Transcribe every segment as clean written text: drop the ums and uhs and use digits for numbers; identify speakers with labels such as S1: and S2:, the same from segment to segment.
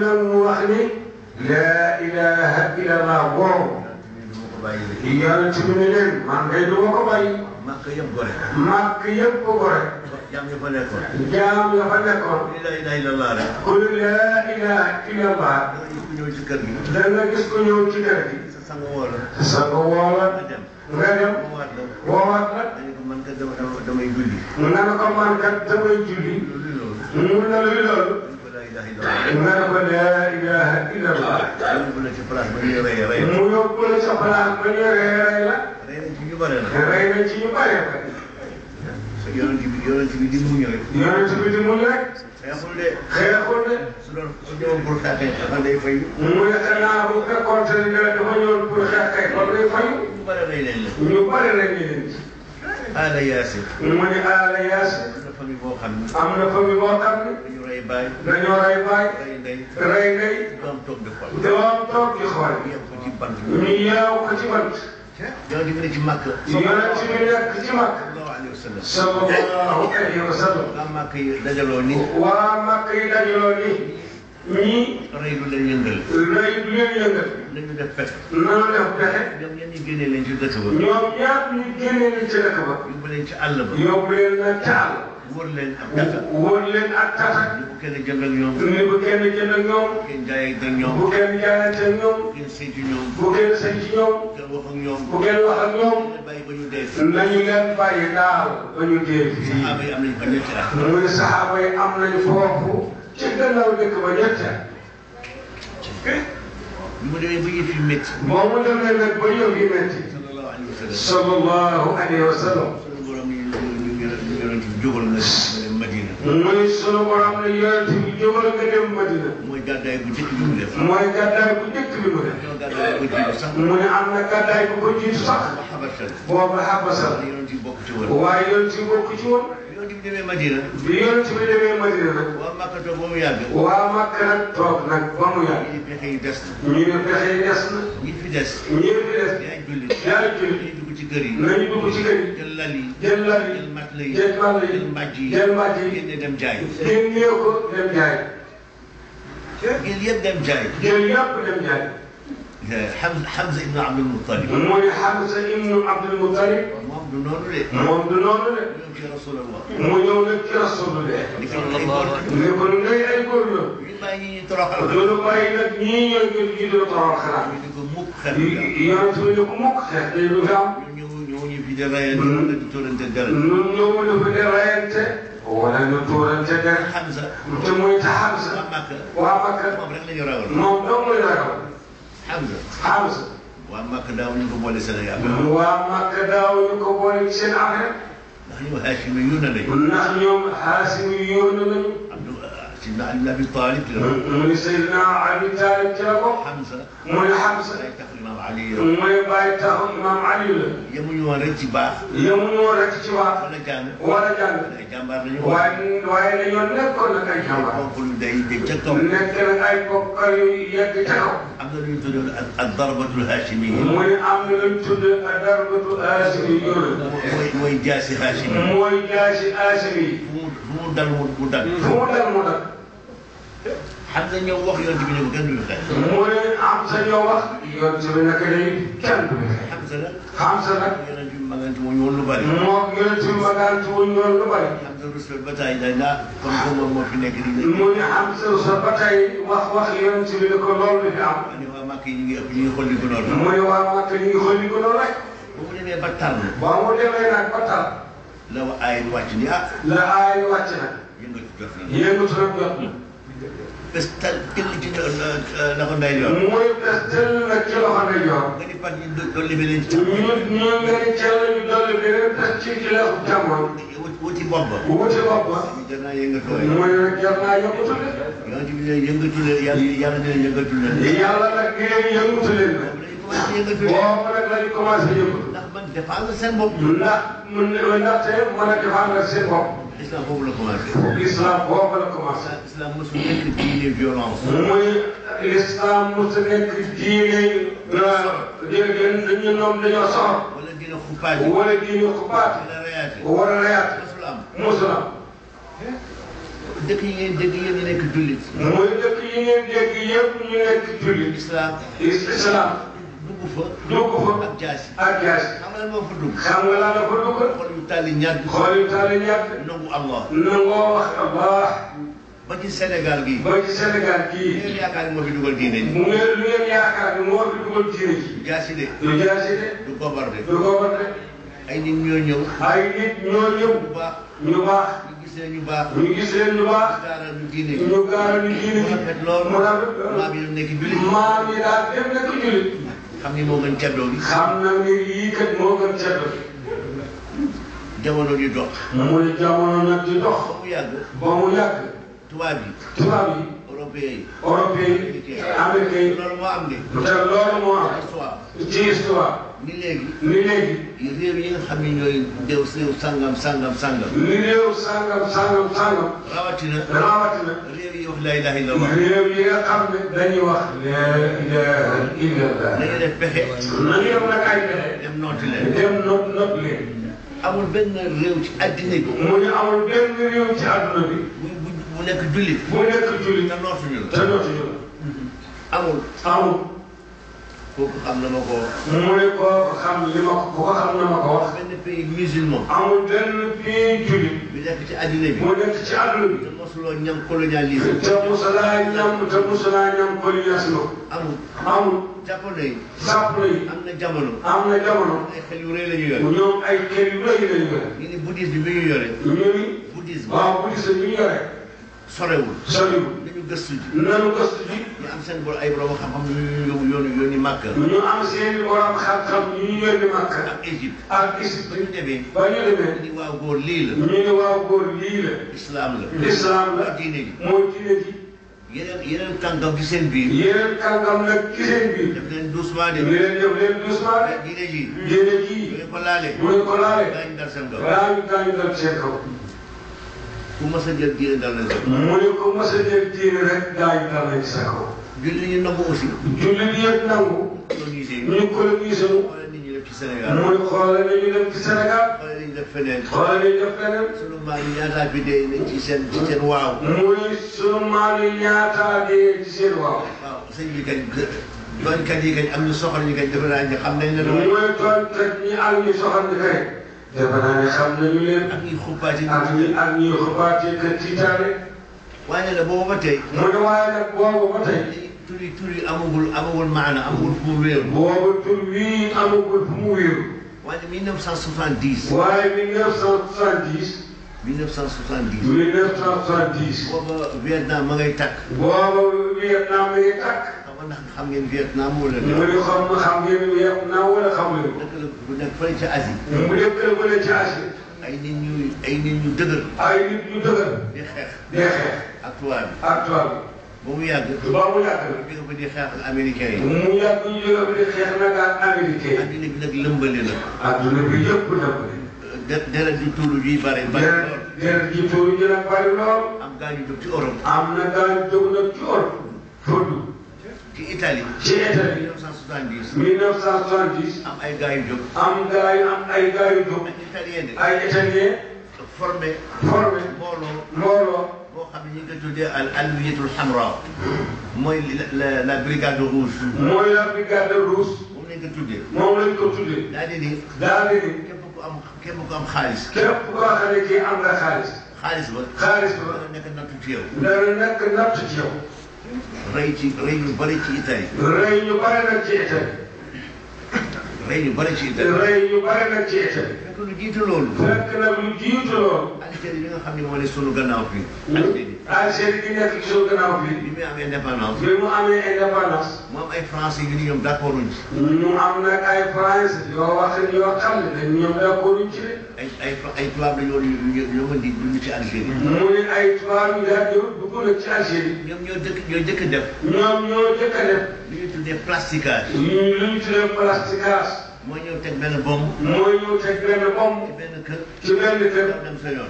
S1: nag mu wax ni laa ilaha illallah boobu yonent bi ne leen man ngay du ma ko bàyyi.
S2: màkk yëpp gore.
S1: màkk yëpp gore.
S2: jaam ya fa nekkoon.
S1: jaam ya fa nekkoon.
S2: ku laa ilaha illallah rek.
S1: ku laa ilaha illallah.
S2: da nga gis ku ñëw ci kër gi.
S1: da nga gis ku ñëw ci kër gi.
S2: sa sang woo la.
S1: sa sang woo la.
S2: nga dem.
S1: nga dem.
S2: woowaat la.
S1: woowaat la.
S2: dañu ko man kat damay julli.
S1: nga ne ko man kat damay julli. mu ne luy loolu. nga ne ko laa ilaha illallah.
S2: yóbbu la ci place ba ñuy rey rey.
S1: mu yóbbu la ci place ba ñuy rey la.
S2: rey nañ ci ñu bare la.
S1: rey nañ ci ñu bare la.
S2: yonent bi di muñ rek.
S1: yonent bi di muñ rek.
S2: xeexul de.
S1: xeexul de.
S2: su ñëwoon pour xeexee dafa day fay.
S1: mu ne xanaa bu fekkoon te ne dafa ñëwoon pour xeexee kon day fay.
S2: ñu bare rey leen la.
S1: ñu bare rey leen.
S2: Aala Yaasin.
S1: mu ne Aala Yaasin.
S2: am na famille boo xam ne.
S1: am na famille boo xam ne.
S2: dañu rey baay.
S1: dañoo rey baay.
S2: rey ndey.
S1: rey ndey.
S2: doom toog di xool.
S1: doom toog di xool.
S2: yeew ko ci bant.
S1: ñu yeew ko ci bant.
S2: yonent bi ne ci màkk.
S1: yonent bi nekk ci màkk. sallallahu alayhi wa sallam.
S2: waa màkk yi dajaloo ni.
S1: waa màkk yi dajaloo ni. ñii.
S2: rey du leen yëngal.
S1: rey du leen yëngal.
S2: nañu def pexe.
S1: nanu def pexe.
S2: ñoom ñenn ñi génnee leen ci dëkk ba.
S1: ñoom ñaar ñu génnee leen ci dëkk ba.
S2: yóbbu leen ci àll ba.
S1: yóbbu leen nag ca àll.
S2: wóor leen ak tata.
S1: wóor leen ak tata.
S2: ni bu kenn jënd ak ñoom.
S1: ni bu kenn jënd ak ñoom.
S2: bu kenn jaayee ak ñoom.
S1: bu kenn jaayante ak ñoom.
S2: bu kenn sëy ci ñoom.
S1: bu kenn sëy ci ñoom.
S2: bu kenn wax ak ñoom.
S1: bu kenn wax ak ñoom.
S2: bàyyi ba ñu dee.
S1: nañu leen bàyyi daal ba ñu dee fii.
S2: saxaaba yi am nañu fa ñetti at.
S1: muy saxaaba yi am nañu foofu ci gannaaw dëkk ba ñetti at.
S2: bi mu demee ba yëf yi métti.
S1: boo mu demee nag ba yëf yi métti. sallallahu alayhi wa sallam.
S2: sunu borom ñu yonent bi jógal nga dem Madina.
S1: muy sunu borom ne yonent bi jógal nga dem Madina.
S2: mooy gàddaay bu njëkk bi mu def.
S1: mooy gàddaay bu njëkk bi mu def.
S2: ñoo gàddaay bu jiitu sax.
S1: mu ne am na gàddaay bu ko jiitu sax.
S2: ba xabasal.
S1: boobu xabasal.
S2: yonent yi bokk ci woon.
S1: waaye yonent yi bokk ci woon.
S2: yonent bi demee Madina.
S1: bi yonent bi demee Madina nag.
S2: waa Makka toog ba mu yàgg.
S1: waa Makka nag toog nag ba mu yàgg.
S2: ñi pexe yi des na.
S1: ñu ne pexe yi des na.
S2: ñi fi des.
S1: ñi fi des.
S2: yaay jullit.
S1: yaay jullit.
S2: nañu dugg ci kër yi.
S1: nañu dugg ci kër yi.
S2: jël lal yi.
S1: jël lal yi.
S2: jël mat la yi.
S1: jël mat la yi.
S2: jël mbàjj yi.
S1: jël mbàjj yi.
S2: génne dem jaay.
S1: génnee ko dem jaay.
S2: jël yëpp dem jaay.
S1: jël yëpp dem jaay.
S2: Hamza ibn Abdul Muttalib.
S1: mooy Hamza ibn Abdul Muttalib.
S2: moom du noonu de.
S1: moom du noonu de.
S2: ñëw ci Rasulullah.
S1: mu ñëw nag ci Rasulullah.
S2: ni ko ay góor.
S1: ne ko ngay ay góor la.
S2: ñu bàyyi ñi toroxal.
S1: loolu bàyyi nag ñii ñooy gën di doon toroxal xalaat.
S2: ñu ko mukk xel.
S1: yonent bi ne ko mukk xeex day lu fi am.
S2: ñu ñëw fi di rayante wala di tóorante dara.
S1: ñun ñëwuñu fi di rayante. wala ñu tóorante dara.
S2: Hamza.
S1: te muy ta Hamza.
S2: waa Makka.
S1: waa Makka.
S2: moom rek la ñu ragal.
S1: moom dong muy ragal.
S2: Hamza.
S1: Hamza.
S2: waa Makka daaw ñu ko boole Sénégal.
S1: waa Makka daaw ñu ko boole ci seen affaire.
S2: ndax ñoom Haashimi yónna lañu.
S1: ndax ñoom Haashimi yónna lañu.
S2: Sidna Ali ibn Abi Talib ci la bokk.
S1: mu ni Seydina Abi Talib ci la bokk.
S2: Hamza.
S1: mu ni Hamza.
S2: day tax Imam Ali.
S1: mooy bàyyi taxu Imam Ali la.
S2: yemuñu woon rek ci baax.
S1: yemuñu woon rek ci baax.
S2: wala jàng.
S1: wala jàng.
S2: ay jàmbaar lañu.
S1: waaye dañoo nekkoon nag ay jàmbaar.
S2: kooku day ca kaw.
S1: nekk nag ay bokkal yu yegg ca kaw.
S2: am na lu ñu tuddoon ak darbatul Haashimi.
S1: mu ni am na lu ñu tuddee ak darbatu Haashimi yooyu.
S2: mooy jaasi Haashimi.
S1: mooy jaasi Haashimi.
S2: fu mu dal mu dal.
S1: fu mu dal mu dal.
S2: Hamza ñëw wax yonent bi ne ko kenn du ñu xeex.
S1: mu ne Hamza ñëw wax. yonent bi nag day kenn du ñu xeex.
S2: Hamza nag.
S1: Hamza nag.
S2: yonent bi magante moo ñu woon lu bari.
S1: moom yonent bi magante wu ñu woon lu bari.
S2: Hamza rusul ba tey dañ naa comme que moom moo fi nekk nii.
S1: mu ne Hamza rusul ba tey wax yonent bi ne ko loolu fi am.
S2: ma ne waa Makka yi ñu ngi ëpp ñu ngi xolli ko noonu.
S1: mu ne waa Makka ñu ngi xolli ko noonu rek.
S2: bu mu demee ba tànn.
S1: ba mu demee nag ba tànn.
S2: la wa aay wàcc ni ah.
S1: la aay wàcc nag.
S2: yëngatu jot na.
S1: yëngatu nag jot na.
S2: bés tal kenn ci loxo ndey yor.
S1: muy bés tëll nag ci loxo ndey yor.
S2: nga ni pat ñu dolli beneen ci.
S1: ñu nga ni cell ñu dolli beneen bés ci leexu càmmoñ.
S2: wuti bopp ba.
S1: wuti bopp ba.
S2: jar naa yëngatu waay.
S1: mooy nag jar naa yëngatu leen.
S2: yonent bi ne yëngatu leen yàlla dina yëngatu leen.
S1: yàlla nag ngeen yëngatu leen. boobu nag lañu commencé yëngatu.
S2: ndax man défendre seen bopp.
S1: ndaxte mën a défendre seen bopp.
S2: islam foofu la commencé.
S1: islam boobu la commencé.
S2: islam mosul nekk diine violence.
S1: muy islam mosul nekk diine dañu ñoom dañoo soxor.
S2: wala diine xupaat.
S1: wala diine xupaat.
S2: wala reyaate.
S1: wala reyaate.
S2: mosul am.
S1: mosul am.
S2: dëkk yi ngeen dégg yéen ñu nekk jullit.
S1: mooy dëkk yi ngeen dégg yëpp ñu nekk jullit. islam. dugg fa.
S2: ak jaasi. xam nga lan moo fa dugg.
S1: xam nga lan la fa dugg.
S2: xool yu tàlli ñàkk. nangu Allah.
S1: nangoo wax Allah.
S2: ba ci Sénégal gii.
S1: ba ci Sénégal gii.
S2: lu ngeen yaakaar ni moo fi dugal diine ji.
S1: lu ngeen yaakaar ni moo fi dugal diine ji.
S2: du jaasi de.
S1: du
S2: gobar de. ay nit ñoo ñëw.
S1: ñu baax. ñu gis leen ñu baax. ñu gaaral ñu diine ji. mu rafet lool. maam yi nekk jullit. maam yi daal dem nekk jullit.
S2: xam ni moo gën caddoo gi.
S1: xam na ni yii kat moo gën caddoo gi.
S2: jamono di dox.
S1: muy jamono nag di dox. ba mu yàgg.
S2: tubaab yi.
S1: européen yi. américain yi.
S2: loolu moo am de.
S1: te loolu moo am. ci histoire.
S2: ni léegi. réew yi nga xam ne ñooy réew sangam.
S1: ni réew sangam.
S2: rawatina. réew yi wax laa ilaaha illallah.
S1: réew yi nga xam ne dañuy wax. laa ilaaha illallah.
S2: nañu def pexe.
S1: nañu def nag ay pexe.
S2: dem nooti leen.
S1: not leen.
S2: amul benn réew ci addina bi.
S1: mu ne amul benn réew ci adduna bi.
S2: bu nekk jullit. te nootuñu la. amul. kooku xam na ma ko wax.
S1: mu ne kooku xam li ma ko xam na ma ko wax.
S2: benn pays musulman.
S1: amul benn pays jullit.
S2: bi nekk ci addina bi.
S1: mu nekk ci adduna bi.
S2: te mosuloo ñam colonialisme.
S1: te mosulaa ñam colonialisme. amul.
S2: japonais yi. am na jamono. ay xel yu rëy la ñu yore.
S1: ñoom ay xel yu rëy la ñu yore.
S2: ñu ni bouddhisme bi ñu yore. bouddhisme
S1: bi ñu yore.
S2: sorewul. nañu gëstu ji. ñu am seen ay borom xam-xam ñu yónni Màkka.
S1: ñu am seen borom xam-xam ñu yónni Màkka.
S2: ak Égypte.
S1: ba ñu demee.
S2: ni waaw góor lii la.
S1: ñu ni waaw góor lii la.
S2: islam la.
S1: mooy diine ji.
S2: yeneen kàngam ci seen biir.
S1: nag ci seen biir.
S2: def leen doucement de. diine ji. bu ñu ko laalee. daañu dal seen kaw. ku mës a jël diine dal nañ sa kaw.
S1: mu ne ku mës a jël diine rek daañu dal nañ sa kaw.
S2: jullit ñi nangu aussi.
S1: jullit yëpp nangu. ñu colonisé wu.
S2: xoolal nit ñi def ci Sénégal.
S1: mu ne xoolal nañu def ci Sénégal.
S2: xoolal nañu def feneen.
S1: sunu
S2: maam yi ñaataa fi dee nañ ci seen waaw.
S1: mu ne sunu maam yi ñaataa dee ci seen waaw.
S2: waaw sëñ bi kañ tooñkat yi kañ am ñu soxal ñu kañ defe naa ñu xam nañ ne.
S1: mooy tooñkat ñi am ñu soxal ñu kañ. defe naa ne xam nañu leen.
S2: ak ñuy xuppaati.
S1: ak ñuy xuppaati kër tiitaane.
S2: waaye nag boobu ba tey.
S1: mu ne waaye nag boobu ba tey.
S2: tur yi amagul maana amagul fu mu wéeru.
S1: boobu tur wii amagul fu mu wéeru.
S2: waaye 1970.
S1: waaye 1970.
S2: 1970. booba Vietnam ma ngay takk. ndax xam ngeen Vietnam wala.
S1: mu ne xam ngeen Vietnam wala xamuleen ko.
S2: dëkk la bu nekk fële ca Asie.
S1: mu nekk fële ca Asie.
S2: ay nit ñu dëgër. di xeex. ak tubaab bi. ba mu yàgg. ñu jóge fa di xeex ak américain yi.
S1: mu yàgg ñu jóge fa di xeex nag ak américain yi.
S2: adduna bi nag lëmbale na.
S1: adduna bi yëpp lëmbale.
S2: deret ji tuuru ji bari lool.
S1: deret ji tuuru ji nag bari lool.
S2: am gaa ñu jóg ci Europe.
S1: am na gaa ñu jóg nag ci Europe. foddu.
S2: ci Italie. 1970. am ay gaa yu jóg.
S1: am ay gaa yu jóg. ay italien.
S2: formé.
S1: mbooloo.
S2: boo xam ne ñu ngi koy tuddee al-Alwiyatul Hamra. mooy la brigade rouge.
S1: mooy la brigade rouge.
S2: moom lañ
S1: ko tuddee.
S2: daa di ni. képp ku am xaalis.
S1: képp koo xam ne kii am nga xaalis.
S2: xaalis ba. dana nekk nattu ci yow. rey ñu bëri ci Italie.
S1: rey ñu bëri nag ci Italie. fekk
S2: lu jiitu loolu. Algérie bi nga xam ne moo ne sunu gannaaw fii.
S1: Algérie bi nekk ci sunu gannaaw fii.
S2: bi muy amee indépendance.
S1: mu am
S2: ay français yu ni ñoom d'accord uñ ci.
S1: mu am nag ay français yoo xam ne ñoom d'accord uñ ci.
S2: ay tubaab la ñoo mën di dund ci Algérie.
S1: mu ne ay tubaab yu daal di dugg nag ci Algérie.
S2: ñoom ñoo jëkk a def.
S1: lu
S2: ñuy tuddee plasticage. mooy ñëw teg benn bombe. ci benn kër. dem sa yoon.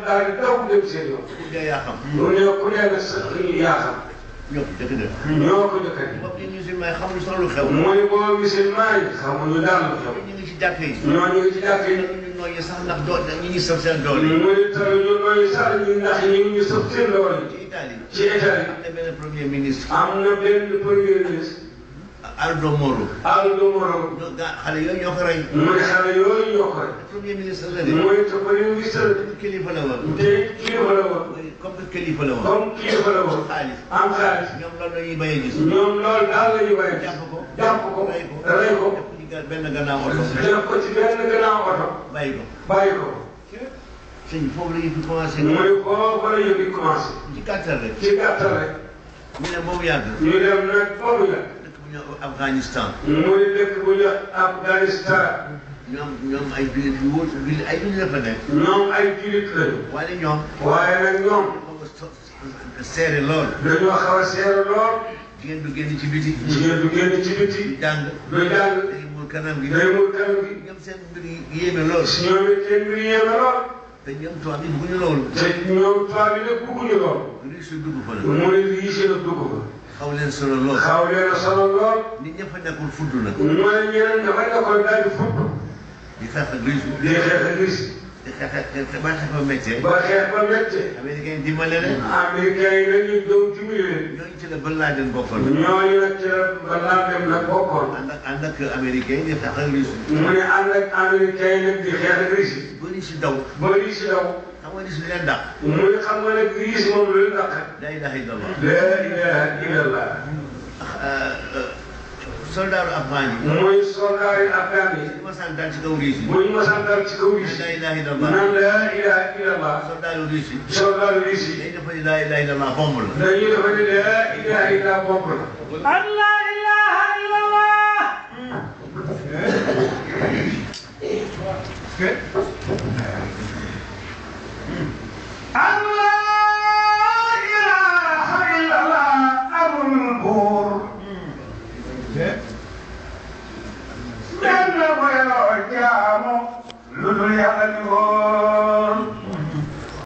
S1: daal di daw dem seen yoon.
S2: ku dee yaa xam.
S1: ku dee nag sax yaa xam.
S2: ñoo ko dëkk dëkk.
S1: ñoo ko dëkk.
S2: mbokk yi musulman yi xamuñu sax lu xew.
S1: mooy boo musulman yi xamuñu daal lu xew.
S2: ñu ngi ci jàkk yi.
S1: ñoo ñu ngi ci jàkk yi.
S2: ñu nooyi sax ndax ñu ngi sëf seen doole.
S1: muy taw ñu nooyi sax ndax ñu ngi sëf seen doole.
S2: ci Italie.
S1: ci Italie.
S2: am na benn premier ministre.
S1: am na benn premier ministre.
S2: Aldo Moro.
S1: Aldo Moro.
S2: xale yooyu ñoo ko rey.
S1: mooy xale yooyu ñoo ko rey.
S2: premier ministre la de.
S1: mooy te premier ministre la.
S2: kilifa la woon.
S1: te kilifa la woon.
S2: comme kilifa la woon.
S1: comme kilifa la woon.
S2: xaalis.
S1: am xaalis.
S2: ñoom loolu la ñuy bañ a gis.
S1: ñoom loolu daal la ñuy bañ a gis.
S2: jàpp ko.
S1: jàpp ko
S2: rey ko.
S1: rey ko.
S2: def ko ci benn gannaaw oto.
S1: def ko ci benn gannaaw oto.
S2: bàyyi ko.
S1: bàyyi ko.
S2: sëñ foofu la ñu fi commencé.
S1: mooy foofu la ñu fi commencé.
S2: ci gàttal rek.
S1: ci gàttal rek.
S2: ñu ne boobu yàgg.
S1: ñu dem nag boobu yàgg.
S2: dëkk bu ñu Afghanistan.
S1: muy dëkk bu ñu Afghanistan.
S2: ñoom ay jullit yu wóor ay jullit la fa nekk.
S1: ñoom ay jullit lañu.
S2: waaye ñoom.
S1: waaye nag ñoom.
S2: seere lool.
S1: dañoo xaw a seere lool.
S2: jigéen du génn ci biti.
S1: jigéen du génn ci biti.
S2: du jàng.
S1: du jàng.
S2: day muur kanam gi.
S1: day muur kanam gi.
S2: ñoom seen mbir yi yéeme lool.
S1: ñoom it seen mbir yéeme lool.
S2: te ñoom tubaab yi bëgguñu loolu.
S1: te ñoom tubaab yi nag bëgguñu lool.
S2: riche yu dugg fa la.
S1: mu ne riche la dugg fa.
S2: xaw leen solo lool.
S1: xaw leen solo lool.
S2: nit ña fa nekkul fudd na.
S1: mu ne ñeneen dafa nekkoon daal di fudd.
S2: di xeex ak riche.
S1: di xeex ak riche.
S2: di xeex ba xeex ba méttee.
S1: ba xeex ba méttee.
S2: américain yi dimbale leen.
S1: américain yi nag ñu doon dimbali leen.
S2: ñooñu ci la Bin Laden bokkoon.
S1: ñooñu nag ci la Bin Laden nag bokkoon.
S2: ànd ak américain yi di xeex ak riche.
S1: mu ne ànd ak américain yi nag di xeex ak riche.
S2: ba riche daw.
S1: ba riche daw.
S2: xam nga riche bi leen dàq.
S1: mu ne xam nga nag riche moom lu leen dàq.
S2: la ilaha illallah.
S1: la ilaha illallah.
S2: soldaaru afghan yi.
S1: mooy soldaaru afghan yi.
S2: bu ñu masaan dal ci kaw riche yi.
S1: bu ñu masaan dal ci kaw riche yi.
S2: la ilaha illallah.
S1: naan la ilaha illallah.
S2: soldaaru riche yi.
S1: soldaaru riche yi.
S2: dañuy def la ilaha illallah bomb la.
S1: dañuy def la ilaha illallah bomb la.
S3: Allah ilaha illallah.